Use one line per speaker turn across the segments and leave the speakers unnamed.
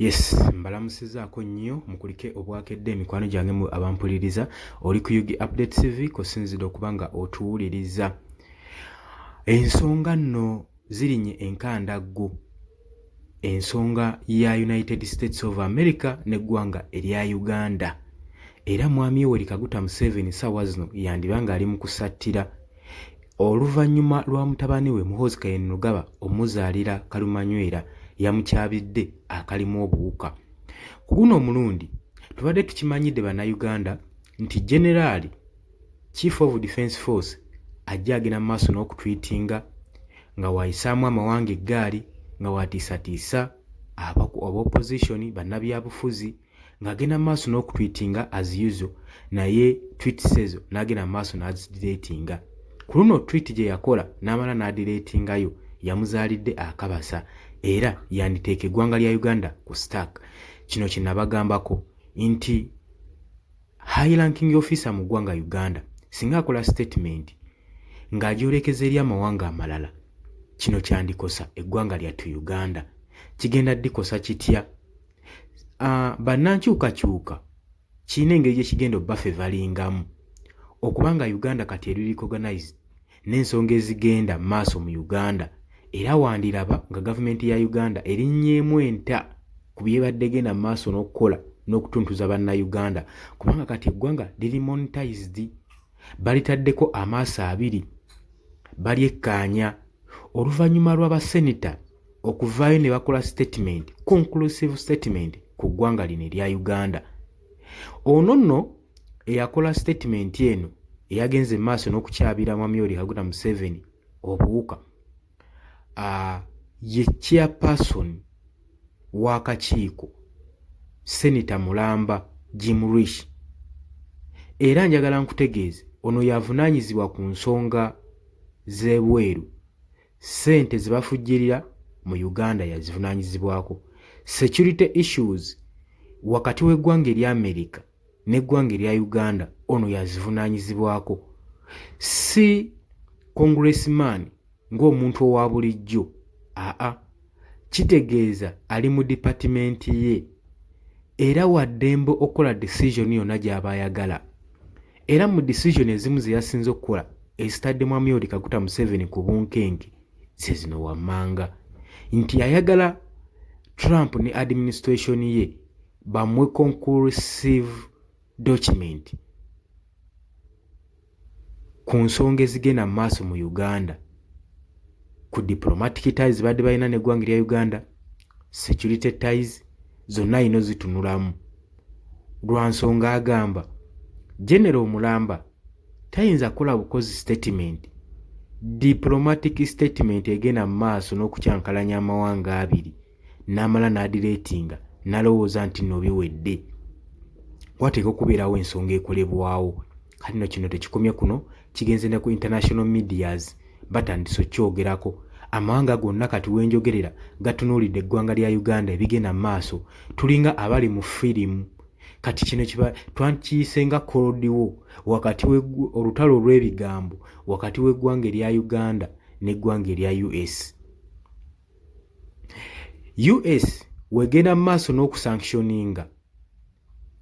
Yes, mbalamusizaako nnyo, mukulike obwakedde emikwano gyange mu abampuliriza. Oli ku UG Update TV kosinzidde okuba nga otuwuliriza. Ensonga nno zirinnye enkandaggo, ensonga ya United States of America n'eggwanga erya Uganda. Era Mwami Yoweri Kaguta Museveni ssaawa zino yandiba ng'ali mu kusattira oluvannyuma lwa mutabani we Muhoozi Kainerugaba omuzaalira Kalumanywera yamukyabidde akalimu obuwuka. Ku guno omulundi tubadde tukimanyidde Bannayuganda nti Generaali Chief of Defence Force ajja agenda mu maaso n'okutwitinga nga waayisaamu amawanga eggaali, nga waatiisatiisa aba opposition, bannabyabufuzi, ng'agenda mu maaso n'okutwitinga as usual, naye tweets ezo n'agenda mu maaso n'azideletinga. Ku luno tweet gye yakola n'amala n'adeletingayo yamuzaalidde akabasa era yanditeeka eggwanga lya Uganda ku stack. Kino kye nabagambako nti high ranking officer mu ggwanga Uganda singa akola statement ng'agyolekeza eri amawanga amalala, kino kyandikosa eggwanga lyattu Uganda. Kigenda ddikosa kitya? Bannankyukakyuka kirina engeri gye kigenda obbafevalingamu okubanga Uganda kati eri recognized n'ensonga ezigenda mu maaso mu Uganda, era wandiraba nga gavumenti ya Uganda erinnyeemu enta ku byebadde genda mu maaso n'okukola n'okutuntuza Bannayuganda, kubanga kati eggwanga liri monetized, balitaddeko amaaso abiri, balyekkaanya oluvannyuma lw'abasenita okuvaayo ne bakola statement, conclusive statement ku ggwanga lino erya Uganda. Ono nno eyakola statement eno eyagenze mu maaso n'okukyabira Mwami Yoweri Kaguta Museveni obuwuka ye chairperson w'akakiiko, Senator Mulamba Jim Risch. Era njagala nkutegeeze, ono y'avunaanyizibwa ku nsonga z'ebweru, ssente ze bafujjirira mu Uganda yazivunaanyizibwako, security issues wakati w'eggwanga erya America n'eggwanga erya Uganda ono yazivunaanyizibwako. Si congressman ng'omuntu owa bulijjo, aa, kitegeeza ali mu dipatimenti ye era wa ddembe okukola decision yonna gy'aba ayagala. Era mu decision ezimu ze yasinze okukola ezitadde Mwami Yoweri Kaguta Museveni ku bunkenke ze zino wammanga, nti ayagala Trump ne administration ye bamuwe conclusive document ku nsonga ezigenda mu maaso mu Uganda, ku diplomatic ties badde balina n'eggwanga erya Uganda, security ties zonna alina zitunulamu. Lwa nsonga agamba General Mulamba tayinza kukola bukozi statement, diplomatic statement egenda mu maaso n'okukyankalanya amawanga abiri, n'amala n'adeletinga n'alowooza nti nno biwedde. Wateeka okubeerawo ensonga ekolebwawo. Kati nno kino tekikomye kuno, kigenze ne ku international medias, batandise okukyogerako. Amawanga gonna kati wenjogerera gatunuulidde eggwanga lya Uganda, ebigenda mu maaso tulinga abali mu firimu. Kati kino kiba twakiyise nga cold war wakati olutalo olw'ebigambo wakati w'eggwanga erya Uganda n'eggwanga erya US. US wegenda mu maaso n'okusanctioninga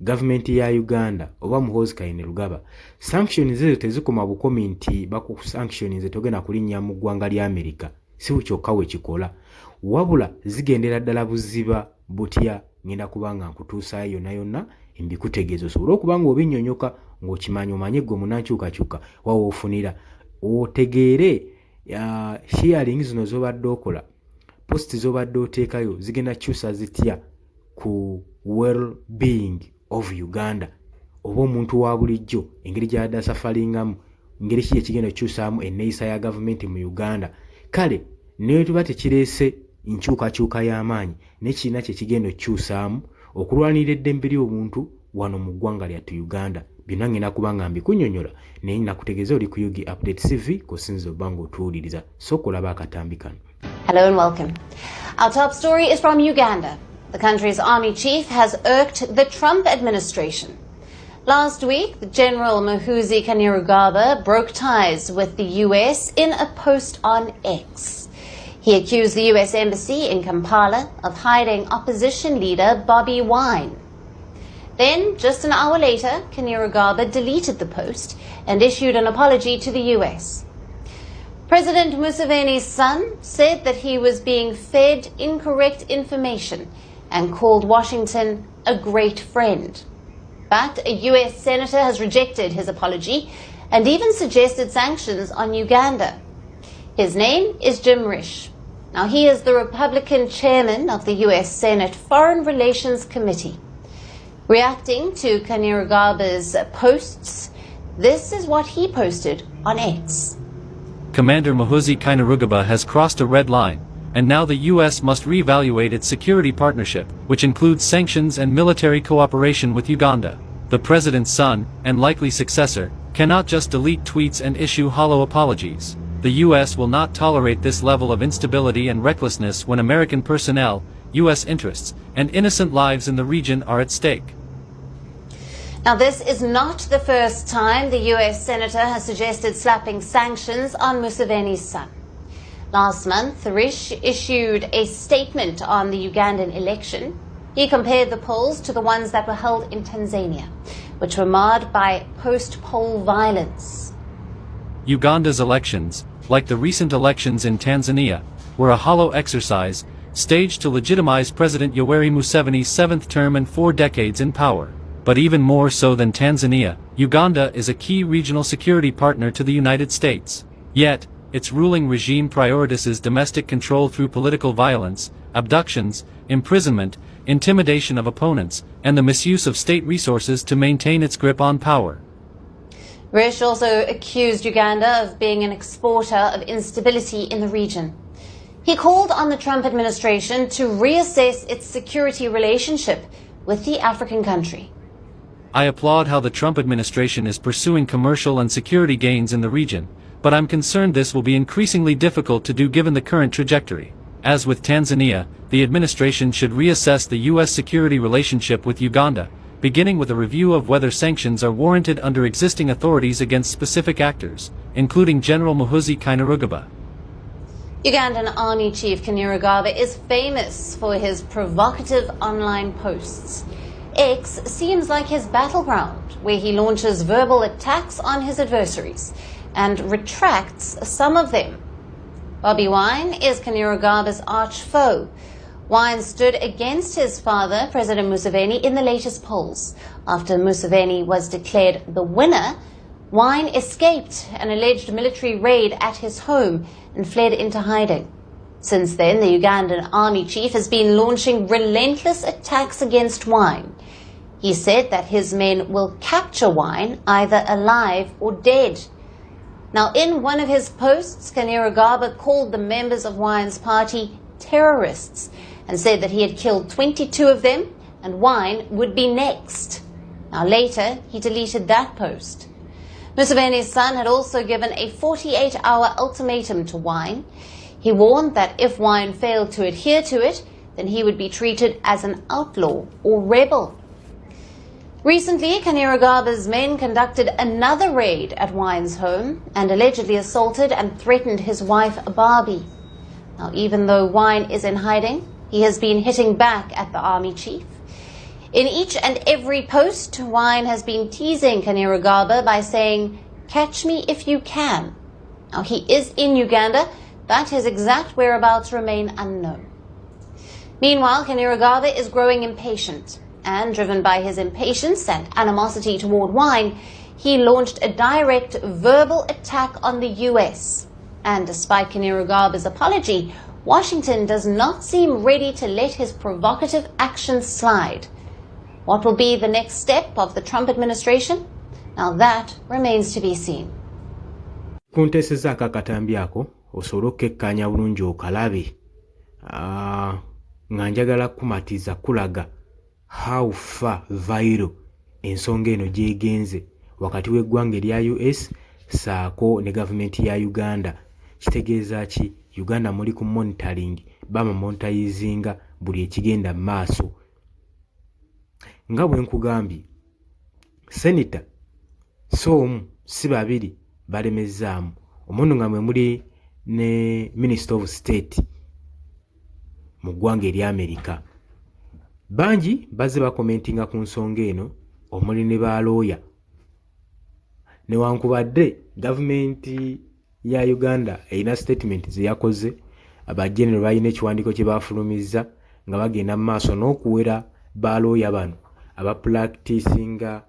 gavumenti ya Uganda oba Muhoozi Kainerugaba, sanctions ezo tezikoma bukomi nti bakusanctioninze togenda kulinnya mu ggwanga lya America, si kyokka wekikola, wabula zigendera ddala buziba butya. Ngenda kuba nga nkutuusaayo yonna yonna mbikutegeeza osobole okuba nga obinnyonnyoka ng'okimanya, omanye ggwe munankyukakyuka wawa ofunira otegeere sharing zino z'obadde okola, post z'obadde oteekayo zigenda kukyusa zitya ku well being of Uganda oba omuntu wa bulijjo engeri gy'abadde asufferingamu, ngeri ki ekigenda okukyusaamu enneeyisa ya gavumenti mu Uganda. Kale ne tuba tekireese nkyukakyuka y'amaanyi, naye kirina kye kigenda okukyusaamu okulwanirira eddembe ly'obuntu wano mu ggwanga lyattu Uganda. Byonna ngenda kuba nga mbikunnyonnyola, naye nakutegeeza oli ku UG Update TV kusinza obba ng'otuwuliriza. Sooka olaba akatambi kano.
Hello and welcome. Our top story is from Uganda. The country's army chief has irked the Trump administration. Last week, General Muhoozi Kainerugaba broke ties with the US in a post on X. He accused the U.S. Embassy in Kampala of hiding opposition leader Bobi Wine. Then, just an hour later, Kainerugaba deleted the post and issued an apology to the U.S. President Museveni's son said that he was being fed incorrect information and called Washington a great friend. But a U.S. senator has rejected his apology and even suggested sanctions on Uganda. His name is Jim Risch. Now, he is the Republican chairman of the U.S. Senate Foreign Relations Committee. Reacting to Kainerugaba's posts, this is what he posted on X.
Commander Muhoozi Kainerugaba has crossed a red line, and now the U.S. must reevaluate its security partnership, which includes sanctions and military cooperation with Uganda. The president's son, and likely successor, cannot just delete tweets and issue hollow apologies. The U.S. will not tolerate this level of instability and recklessness when American personnel, U.S. interests, and innocent lives in the region are at stake.
Now, this is not the first time the U.S. senator has suggested slapping sanctions on Museveni's son. Last month, Risch issued a statement on the Ugandan election. He compared the polls to the ones that were held in Tanzania, which were marred by post-poll violence.
Uganda's elections, like the recent elections in Tanzania, were a hollow exercise, staged to legitimize President Yoweri Museveni's seventh term and 4 decades in power. But even more so than Tanzania, Uganda is a key regional security partner to the United States. Yet, its ruling regime prioritizes domestic control through political violence, abductions, imprisonment, intimidation of opponents, and the misuse of state resources to maintain its grip on power.
Risch also accused Uganda of being an exporter of instability in the region. He called on the Trump administration to reassess its security relationship with the African country.
I applaud how the Trump administration is pursuing commercial and security gains in the region, but I'm concerned this will be increasingly difficult to do given the current trajectory. As with Tanzania, the administration should reassess the U.S. security relationship with Uganda, beginning with a review of whether sanctions are warranted under existing authorities against specific actors, including General Muhoozi Kainerugaba.
Ugandan Army Chief Kainerugaba is famous for his provocative online posts. X seems like his battleground, where he launches verbal attacks on his adversaries and retracts some of them. Bobi Wine is Kainerugaba's arch foe. Wine stood against his father, President Museveni, in the latest polls. After Museveni was declared the winner, Wine escaped an alleged military raid at his home and fled into hiding. Since then, the Ugandan army chief has been launching relentless attacks against Wine. He said that his men will capture Wine either alive or dead. Now, in one of his posts, Kainerugaba called the members of Wine's party terrorists and said that he had killed 22 of them and Wine would be next. Now, later, he deleted that post. Museveni's son had also given a 48-hour ultimatum to Wine. He warned that if Wine failed to adhere to it, then he would be treated as an outlaw or rebel. Recently, Kainerugaba's men conducted another raid at Wine's home and allegedly assaulted and threatened his wife, Barbie. Now, even though Wine is in hiding, he has been hitting back at the army chief. In each and every post, Wine has been teasing Kainerugaba by saying, "Catch me if you can." Now, he is in Uganda, but his exact whereabouts remain unknown. Meanwhile, Kainerugaba is growing impatient, and driven by his impatience and animosity toward Wine, he launched a direct verbal attack on the U.S. And despite Kainerugaba's apology, Washington does not seem ready to let his provocative actions slide. What will be the next step of the Trump administration? Now that remains to be seen.
Kunteesezaako akatambi ako osobole okukekkaanya bulungi okalabe nga njagala kumatiza kulaga how far viral ensonga eno gy'egenze wakati w'eggwanga erya US ssaako ne gavumenti ya Uganda. Kitegeeza ki? Uganda muli ku monitoring, babamonitayizinga buli ekigenda mu maaso. Nga bwe nkugambye, senator si omu si babiri balemezzaamu omuntu nga mwe muli ne Minister of State. mu ggwanga erya Amerika. Bangi bazze bakomentinga ku nsonga eno omuli ne balooya. Newankubadde gavumenti ya Uganda erina sitatimenti ze yakoze, ba genero balina ekiwandiiko kye baafulumizza nga bagenda mu maaso n'okuwera balooya bano abapulakitisinga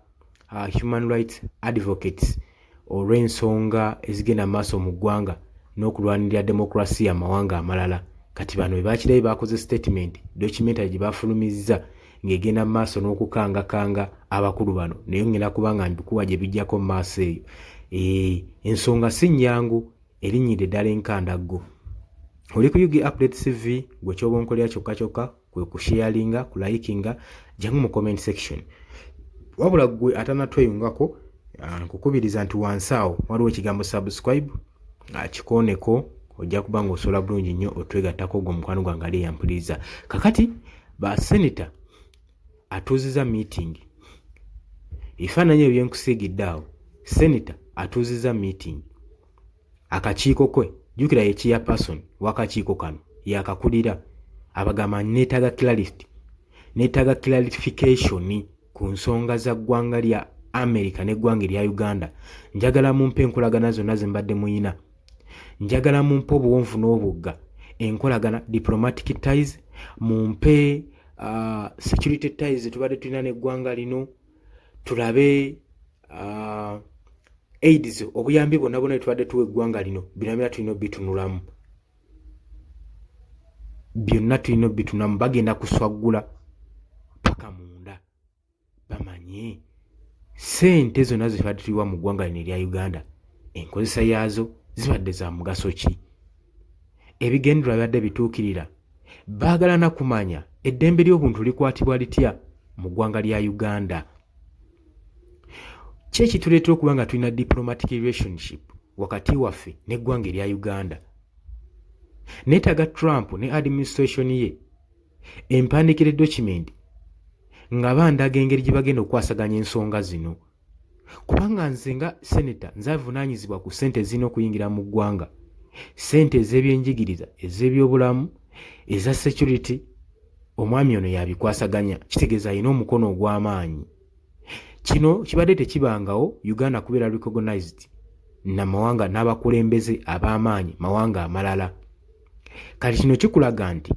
Human Rights Advocates olw'ensonga ezigenda mu maaso mu ggwanga n'okulwanirira demokulasiya mu mawanga amalala. Kati bano bwe bakirabye baakoze sitatimenti, documentary gye baafulumizza ng'egenda mu maaso n'okukangakanga abakulu bano, naye ngenda kuba nga mbikuwa gye bijjako mu maaso eyo. Ensonga si nnyangu, erinnyidde ddala enkandaggo. Oli ku UG Update TV, gwe ky'oba onkolera kyokka kyokka kwe kusharinga, kulikinga, jangu mu comment section. Wabula ggwe atanatweyungako, nkukubiriza nti wansi awo waliwo ekigambo subscribe, kikooneko, ojja kuba ng'osobola bulungi nnyo otwegattako gwe omukwano gwange ali eyampuliriza. Kakati ba senator atuuziza meeting. Ebifaananyi ebyo bye nkusiigidde awo, senator atuuziza meeting. Akakiiko kwe, jjukira ye chairperson w'akakiiko kano, yakakulira, abagamba neetaaga clarity, neetaaga clarification ku nsonga za ggwanga lya America n'eggwanga erya Uganda. Njagala mumpe enkolagana zonna ze mbadde muyina. Njagala mumpe obuwonvu n'obugga, enkolagana diplomatic ties, mumpe security ties ze tubadde tulina n'eggwanga lino, tulabe aids, obuyambi bwonna bwonna bwe tubadde tuwa eggwanga lino, byonna byonna tulina obitunulamu, byonna tulina obitunulamu. Bagenda kuswaggula paka munda bamanye ssente zonna ze tubadde tuyiwa mu ggwanga lino erya Uganda, enkozesa yaazo zibadde za mugaso ki, ebigendererwa bibadde bituukirira. Baagala na kumanya eddembe ly'obuntu likwatibwa litya mu ggwanga lya Uganda, ki ekituleetera okuba nga tulina diplomatic relationship wakati waffe n'eggwanga erya Uganda. Neetaaga Trump ne administration ye empandiikire document nga bandaga engeri gye bagenda okukwasaganya ensonga zino, kubanga nze nga senator nze avunaanyizibwa ku ssente ezirina okuyingira mu ggwanga, ssente ez'ebyenjigiriza, ez'ebyobulamu, eza security. Omwami ono yabikwasaganya, kitegeeza alina omukono ogw'amaanyi. Kino kibadde tekibangawo Uganda kubeera recognized namawanga n'abakulembeze ab'amaanyi mawanga amalala. Kati kino kikulaga nti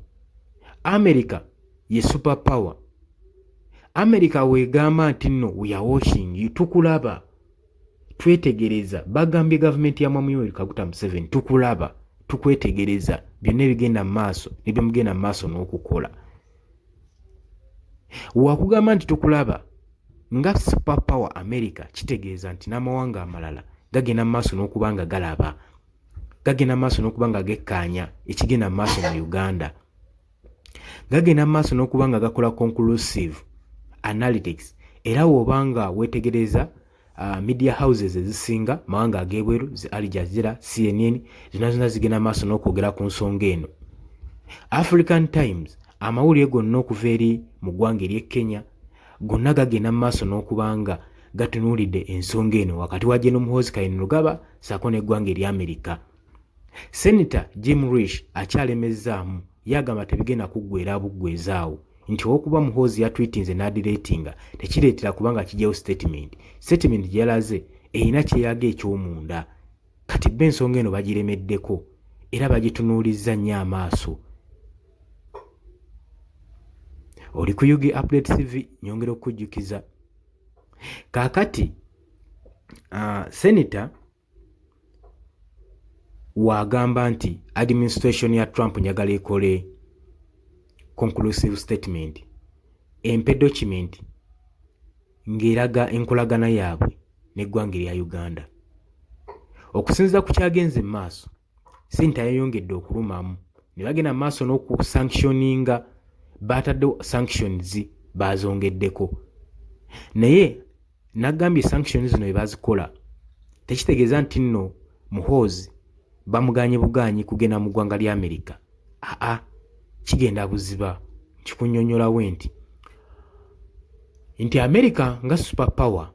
America ye super power. America weegamba nti nno we are watching you, tukulaba, twetegereza. Bagambye gavumenti ya Mwami Yoweri Kaguta Museveni, tukulaba, tukwetegereza byonna ebigenda mu maaso ne byemugenda mu maaso n'okukola. Wakugamba nti tukulaba nga super power America, kitegeeza nti n'amawanga amalala gagenda mu maaso n'okuba nga galaba, gagenda mu maaso n'okuba nga gekkaanya ekigenda mu maaso mu Uganda, gagenda mu maaso n'okuba nga gakola conclusive analytics. Era bw'oba nga weetegereza media houses ezisinga mawanga ag'ebweru, zi Al Jazeera, CNN, zonna zonna zigenda maaso n'okwogera ku nsonga eno. African Times, amawulire gonna okuva eri mu ggwanga ery'e Kenya gonna gagenda mu maaso n'okuba nga gatunuulidde ensonga eno wakati wa Gen Muhoozi Kainerugaba ssaako n'eggwanga erya Amerika. Senator Jim Risch akyalemezzaamu, ye agamba tebigenda kuggweera buggwezaawo, nti olw'okuba Muhoozi yatwitinze n'adeletinga tekireetera kubanga kiggyawo statement. Statement gye yalaze erina kyeraga eky'omunda. Kati bo ensonga eno bagiremeddeko era bagitunuulizza nnyo amaaso. Oli ku UG Update TV, nyongera okukujjukiza. Kaakati Senator wagamba nti administration ya Trump njagala ekole conclusive statement, empe document ng'eraga enkolagana yaabwe n'eggwanga erya Uganda. Okusinziira ku kyagenze mu maaso, Senator yayongedde okulumamu ne bagenda mu maaso n'okusanctioninga, baataddewo sanctions baazongeddeko, naye n'agambye sanctions zino bwe bazikola tekitegeeza nti nno Muhoozi bamuganye bugaanyi kugenda mu ggwanga lya Amerika. Aa, kigenda buziba nkikunnyonnyolawo nti America nga super power,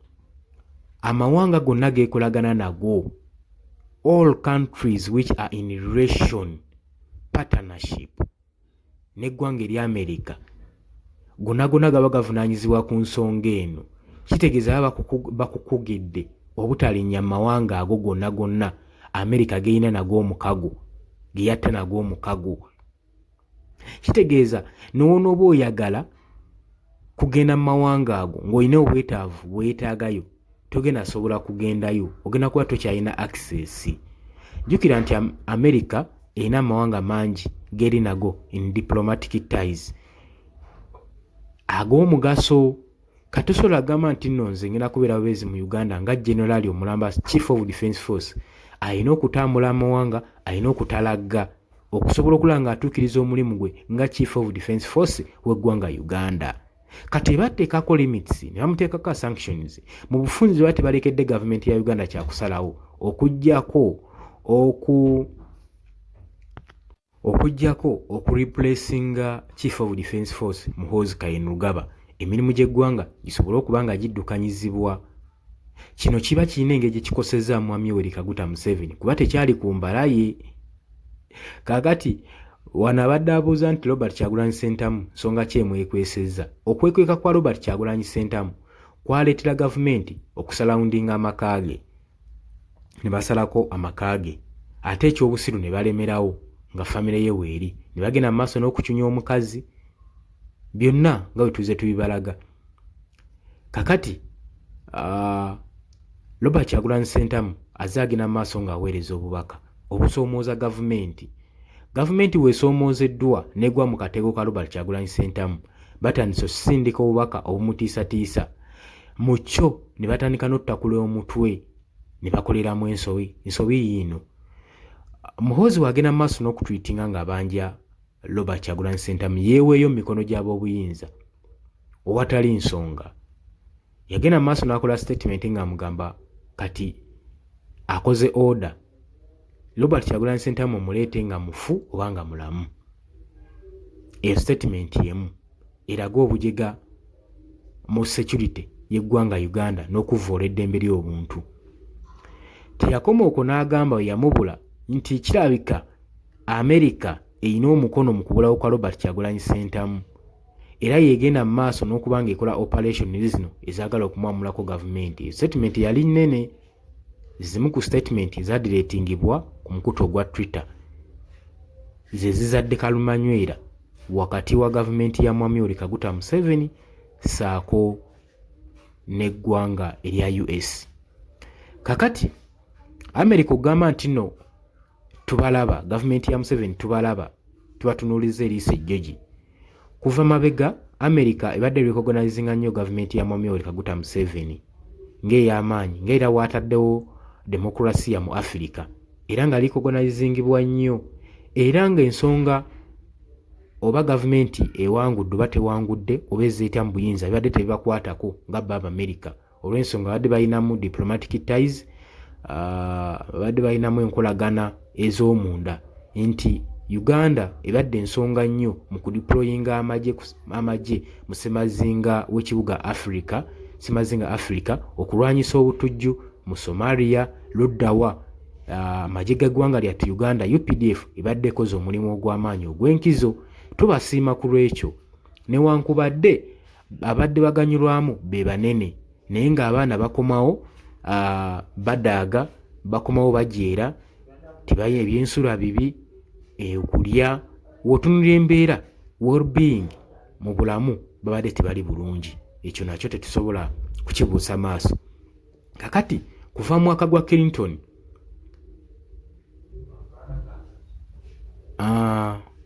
amawanga gonna geekolagana nago, all countries which are in relation partnership n'eggwanga erya Amerika gonna gonna gaba gavunaanyizibwa ku nsonga eno. Kitegeeza baba bakukugidde obutalinnya mu mawanga ago gonna gonna Amerika g'erina nago omukago, ge yatta nago omukago. Kitegeeza n'onooba oyagala kugenda mu mawanga ago ng'olina obwetaavu bweyetaagayo togenda sobola kugendayo, ogenda kuba tokyalina access. Jjukira nti Amerika erina amawanga mangi g'eri nago in diplomatic ties ag'omugaso. Kati tosobola kugamba nti nno nze ngenda kubeera bubeezi mu Uganda nga generali omulamba Chief of Defence Force alina okutambula amawanga, alina okutalagga okusobola okulaba ng'atuukiriza omulimu gwe nga Chief of Defence Force w'eggwanga Uganda. Kati bateekako limits ne bamuteekako sanctions. Mu bufunze baba tebalekedde gavumenti ya Uganda kyakusalawo okuggyako okureplacinga Chief of Defence Force Muhoozi Kainerugaba, emirimu gy'eggwanga gisobole okuba nga giddukanyizibwa. Kino kiba kirina engeri gye kikosezza Mwami Yoweri Kaguta Museveni kuba tekyali ku mbala ye. Kaakati wano abadde abuuza nti Robert Kyagulanyi Ssentamu nsonga ki emwekwesezza. Okwekweka kwa Robert Kyagulanyi Ssentamu kwaleetera gavumenti okusalawundinga amaka ge ne basalako amaka ge, ate ekyobusiru ne balemerawo nga famire ye weeri ne bagenda mu maaso n'okucunya omukazi, byonna nga bwe tuzze tubibalaga. Kakati Robert Kyagulanyi Ssentamu azze agenda mu maaso ng'aweereza obubaka obusoomooza gavumenti. Gavumenti bw'esoomoozeddwa n'egwa mu katego ka Robert Kyagulanyi Ssentamu, batandise okusindika obubaka obumutiisatiisa. Mu kyo ne batandika n'okutakula omutwe ne bakoleramu ensobi. Nsobi yiino. Muhoozi bw'agenda mu maaso n'okutwitinga ng'abanja Robert Kyagulanyi Ssentamu yeeweeyo mu mikono gy'ab'obuyinza owatali nsonga. Yagenda mu maaso n'akola statement ng'amugamba kati akoze order Robert Kyagulanyi Ssentamu omuleete nga mufu oba nga mulamu. Eyo statement emu eraga obujega mu security y'eggwanga Uganda n'okuvvoola eddembe ly'obuntu. Teyakoma okwo n'agamba bwe yamubula nti kirabika Amerika erina omukono mu kubulawo kwa Robert Kyagulanyi Ssentamu era yeegenda mu maaso n'okuba ng'ekola operation zino ezaagala okumwamulako gavumenti. Eyo statement yali nnene, zimu ku statement ezadireetingibwa ku mukutu ogwa Twitter ze zizadde kalumanywera wakati wa gavumenti ya Mwami Yoweri Kaguta Museveni ssaako n'eggwanga erya US. Kakati America okugamba nti nno tubalaba, gavumenti ya Museveni tubalaba, tubatunuuliza eriiso ejjogi. Kuva mabega America ebadde recognizinga nnyo gavumenti ya Mwami Yoweri Kaguta Museveni ng'ey'amaanyi, ng'era waataddewo demokurasiya mu Afirika era nga recognizingibwa nnyo, era ng'ensonga oba gavumenti ewangudde oba tewangudde oba ezze etya mu buyinza bibadde tebibakwatako nga bo Abamerika, olw'ensonga babadde balinamu diplomatic ties, babadde balinamu enkolagana ez'omunda nti Uganda ebadde ensonga nnyo mu kudeployinga amagye mu ssemazinga w'ekibuga Africa, ssemazinga Africa, okulwanyisa obutujju mu Somalia, luddawa amagye g'eggwanga lyattu Uganda UPDF ebadde ekoze omulimu ogw'amaanyi ogw'enkizo. Tubasiima ku lw'ekyo, newankubadde abadde baganyulwamu be banene, naye ng'abaana bakomawo badaaga, bakomawo bajeera, tebalina ebyensula bibi, okulya w'otunulira embeera well-being mu bulamu babadde tebali bulungi. Ekyo nakyo tetusobola kukibuusa maaso. Kakati kuva mu mwaka gwa Clinton,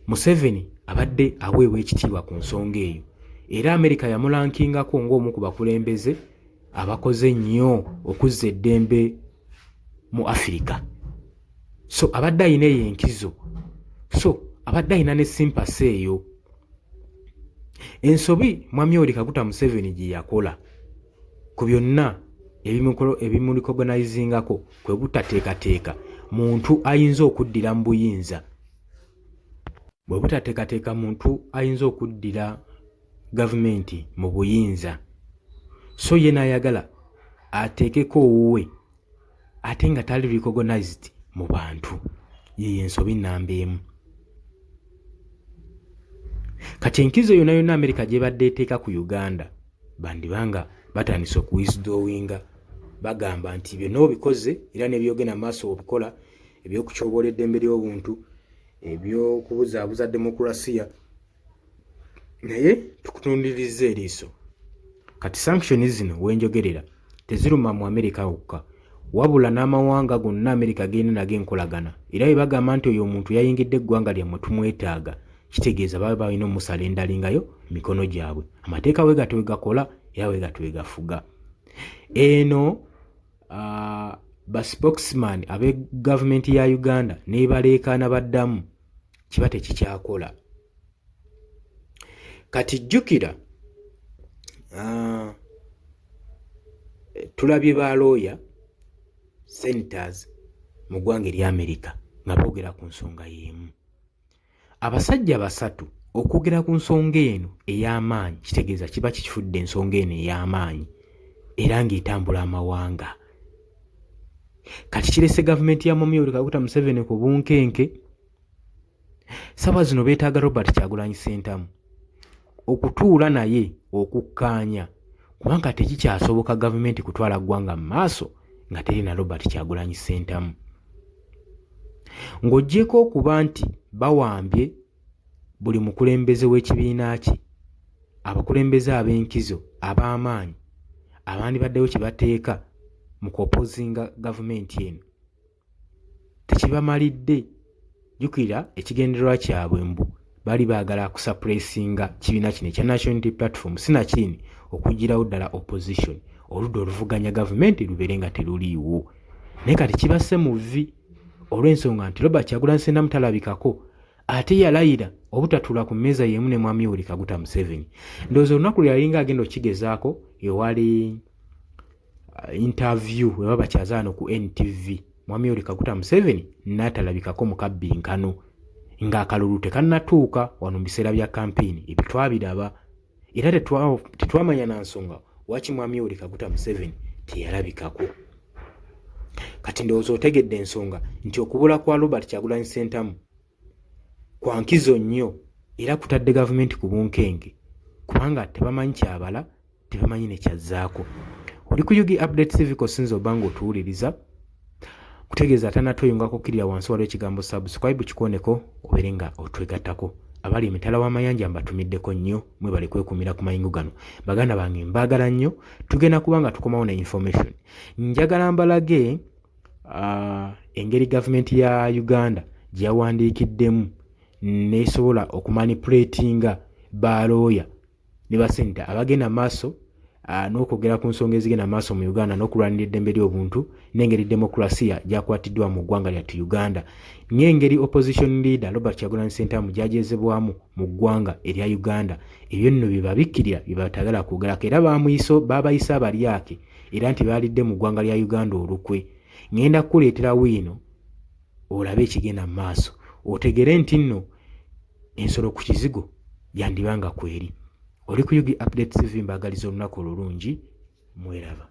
Museveni abadde aweebwa ekitiibwa ku nsonga eyo, era Amerika yamulankingako ng'omu ku bakulembeze abakoze ennyo okuzza eddembe mu Afirika. So abadde alina eyo enkizo, so abadde alina ne simpasi eyo. Ensobi Mwami Yoweri Kaguta Museveni gye yakola ku byonna ebimulicognizingako kwe butateekateeka muntu ayinza okuddira mu buyinza, bwe butateekateeka muntu ayinza okuddira gavumenti mu buyinza. So ye n'ayagala ateekeko owuwe ate nga tali recognized mu bantu. Yeyo ensobi nnamba emu. Kati enkizo yonna yonna Amerika gyebadde eteeka ku Uganda bandiba nga batandise okuwithdrawinga, bagamba nti byonna obikoze era nebyogenda maaso obikola ebyokutyoboola eddembe ly'obuntu, ebyokubuzaabuza demokurasiya, naye tukutundirizza eriiso. Kati sanction zino wenjogerera teziruma mu Amerika wokka, wabula n'amawanga gonna Amerika gerina nago enkolagana, era bwe bagamba nti oyo omuntu yayingidde eggwanga lyammwe tumwetaaga, kitegeeza baba balina omusala endalingayo mikono gyabwe. Amateeka we gato we gakola era we gato we gafuga. Eno ba spokesman abe gavumenti ya Uganda nebaleekaana baddamu, kiba tekikyakola. Kati jjukira tulabye ba lawyer senators mu ggwanga erya Amerika nga boogera ku nsonga y'emu. Abasajja basatu okwogera ku nsonga eno ey'amaanyi kitegeeza kiba kikifudde ensonga eno ey'amaanyi era ng'etambula amawanga. Kati kirese gavumenti ya Mwami Yoweri Kaguta Museveni ku bunkenke. Saawa zino beetaaga Robert Kyagulanyi Ssentamu okutuula naye okukkaanya, kubanga tekikyasoboka gavumenti kutwala ggwanga mu maaso nga teri na Robert Kyagulanyi Ssentamu. Ng'oggyeko okuba nti bawambye buli mukulembeze w'ekibiina kye, abakulembeze ab'enkizo ab'amaanyi abandibaddewo kye bateeka mu kuopozinga gavumenti eno tekibamalidde. Jjukira ekigendererwa kyabwe mbu bali baagala kusuppressinga kibiina kino ekya National Unity Platform, sinakindi okuggyirawo ddala opposition, oludda oluvuganya gavumenti lubeere nga teruliiwo. Naye kati kibasse mu vvi olw'ensonga nti Robert Kyagulanyi Ssentamu talabikako, ate yalayira obutatuula ku mmeeza y'emu ne Mwami Yoweri Kaguta Museveni. Ndowooza olunaku lwe yalinga agenda okukigezaako ewali interview we baba bakyaza wano ku NTV, Mwami Yoweri Kaguta Museveni n'atalabikako mu kabbinkano ng'akalulu tekannatuuka wano mu biseera bya kampeyini. Ebyo twabiraba era tetwamanya na nsonga waki Mwami Yoweri Kaguta Museveni teyalabikako. Kati ndowooza otegedde ensonga nti okubula kwa Robert Kyagulanyi Ssentamu kwa nkizo nnyo era kutadde gavumenti ku bunkenke, kubanga tebamanyi kyabala, tebamanyi ne kyazzaako. Oli ku UG Update TV kosinza oba ng'otuwuliriza, kutegeeza atanatweyunga kukkirira wansi waliwo ekigambo subscribe, kikoneko obeere nga otwegattako. Abali emitala w'amayanja mbatumiddeko nnyo, mwebale kwekuumira ku mayingo gano. Baganda bange mbaagala nnyo, tugenda kuba nga tukomawo ne information. Njagala mbalage engeri gavumenti ya Uganda gye yawandiikiddemu n'esobola okumanipulatinga balooya ne basenita abagenda maaso n'okwogera ku nsonga ezigenda maaso mu Uganda n'okulwanirira eddembe ly'obuntu n'engeri demokurasiya gy'akwatiddwa mu ggwanga lyattu Uganda, ng'engeri opposition leader Robert Kyagulanyi Ssentamu gy'agyezebwamu mu ggwanga erya Uganda. Ebyo nno bye babikkirira bye batagala kwogerako, era babayise abalyake era nti baalidde mu ggwanga lya Uganda olukwe. Ŋŋenda kukuleetera wiino olabe ekigenda mu maaso, otegere nti nno ensolo ku kizigo yandiba nga kweri. Oli ku UG Update TV, mbaagaliza olunaku olulungi, mweraba.